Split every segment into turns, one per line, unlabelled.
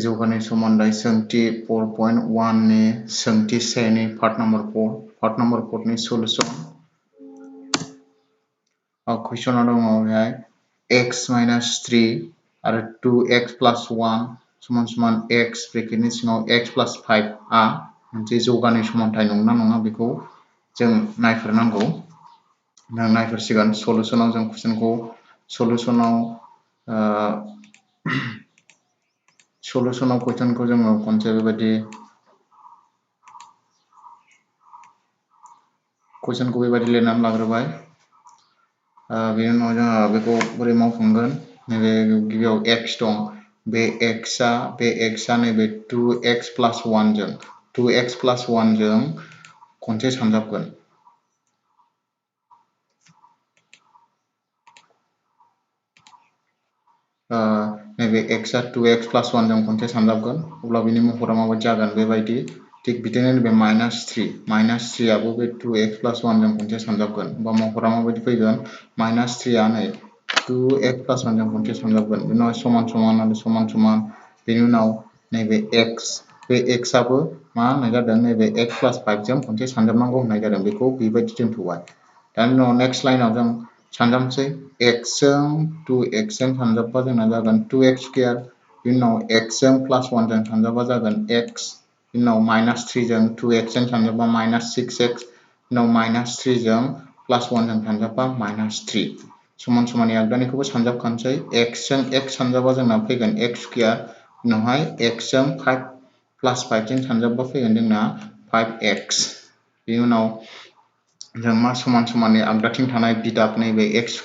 जौगानाय समानथाय सोंथि 4.1 नि सोंथि 1 नि पार्ट नम्बर 4 पार्ट नम्बर 4 नि सलुशन क्वेश्चना दङ बेहाय x - 3 आरो 2x + 1 समान समान x ब्रेकेटनि सिङाव x + 5 आ मोनसे जौगानाय समानथाय नंगौना नङा बेखौ जों नायफोरनांगौ नायफोरसिगोन सलुशनाव जों कुइसनखौ सलुशनाव कुइसनखौ जोङो खनसे बेबायदि कुइसनखौ बेबायदि लिरनानै लाग्रोबाय बेनि उनाव जोङो बेखौ बोरै मावफुंगोन नैबे गिबियाव x दं बे x आ नैबे 2x + 1 जों 2x + 1 जों खनसे सानजाबगोन नैबे x आ 2x + 1 जों खनसे सानजाबगोन अब्ला बिनि महरा माबायदि जागोन बेबायदि थिग बिदिनो नैबे -3 आबो बे 2x + 1 जों खनसे सानजाबगोन बा महरा माबायदि फैगोन -3 आ नै 2x + 1 जों खनसे सानजाबगोन बिनि उनाव समान समान आरो समान समान बेनि उनाव नैबे x बे x आबो मा होननाय जादों नैबे x + 5 जों खनसे सानजाबनांगौ होननाय जादों बेखौ बेबायदि दोनथ'बाय दानि उनाव नेक्स्ट लाइनआव जों सानजाबसै x जों 2x जों सानजाबबा जोंना जागोन 2x² बिनि उनाव x जों +1 जों सानजाबबा जागोन x बिनि उनाव -3 जों 2x जों सानजाबबा -6x उनाव -3 जों +1 जों सानजाबबा -3 समान समाननि आगदानिखौबो सानजाबखानोसै x जों x सानजाबबा जोंना फैगोन x² उनावहाय x जों 5 + 5 जों सानजाबबा फैगोन जोंना 5x बेनि उनाव जों मा समान समाननि आगदाथिं थानाय बिदाब नैबे x²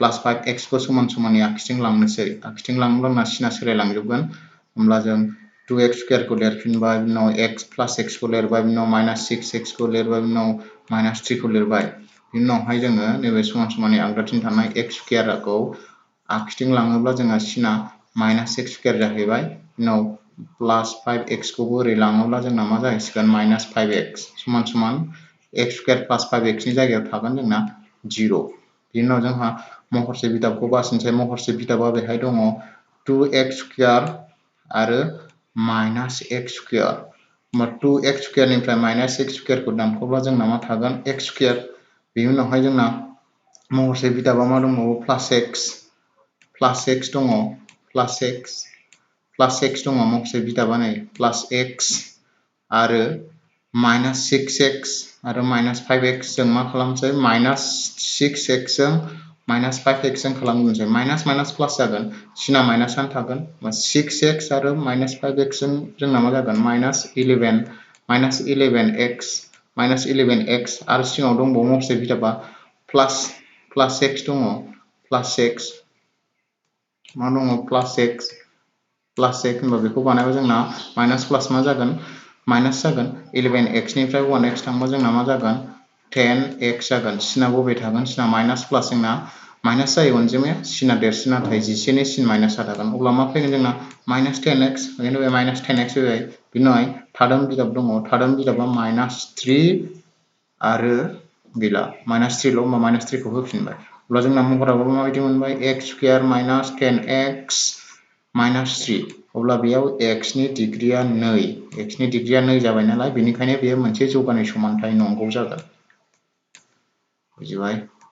+ 5x खौ समान समाननि आगसिथिं लांनोसै आगसिथिं लाङोब्ला जोंना सिना सोलायलांजोबगोन होमब्ला जों 2x² खौ लिरफिनबाय बिनि उनाव x + x खौ लिरबाय बिनि उनाव -6x खौ लिरबाय बिनि उनाव -3 खौ लिरबाय बिनि उनावहाय जोङो नैबे समान समाननि आगदाथिं थानाय x² खौ आगसिथिं लाङोब्ला जोंहा सिना -x² जाहैबाय बिनि उनाव +5x खौबो ओरै लाङोब्ला जोंना मा जाहैसिगोन -5x समान समान x² + 5x नि जायगायाव थागोन जोंना 0 बिनि उनाव जोंहा महरसे बिदाबखौ बासिनोसै महरसे बिदाबा बेहाय दङ 2x² आरो -x²। होमबा 2x² निफ्राय -x² खौ दानख'ब्ला जोंना मा थागोन x²। बेनि उनावहाय जोंना महरसे बिदाबा मा दंबावो +x दङ +x दङ महरसे बिदाबा नै +x आरो -6x आरो -5x जों मा खालामसै -6x जों -5x जों खालामनोसै माइनास प्लास जागोन सिना माइनासआनो थागोन 6x आरो -5x जों जोंना मा जागोन -11x आरो सिङाव दंबावो महरसे बिदाबा +x दङ +x मा दङ +x होनबा बेखौ बानायबा जोंना माइनास प्लास मा जागोन माइनास जागोन 11x निफ्राय 1x थांबा जोंना मा जागोन 10x जागोन सिना बबे थागोन सिना माइनास प्लास जोंना माइनास जायो अनजिमाया सिना देरसिन नाथाय 11 नि सिन माइनासआ थागोन अब्ला मा फैगोन जोंना -10x बेनो बे -10x फैबाय बिनि उनावहाय थादोन बिदाब दङ थादोन बिदाबा -3 आरो गैला -3 ल' होमबा -3 खौ होफिनबाय अब्ला जोंना महराबो माबायदि मोनबाय x² - 10x -3 अब्ला बेयाव x नि डिग्रीया 2 जाबाय नालाय बेनिखायनो बेयो मोनसे जौगानाय समानथाय नंगौ जागोन बुजिबाय।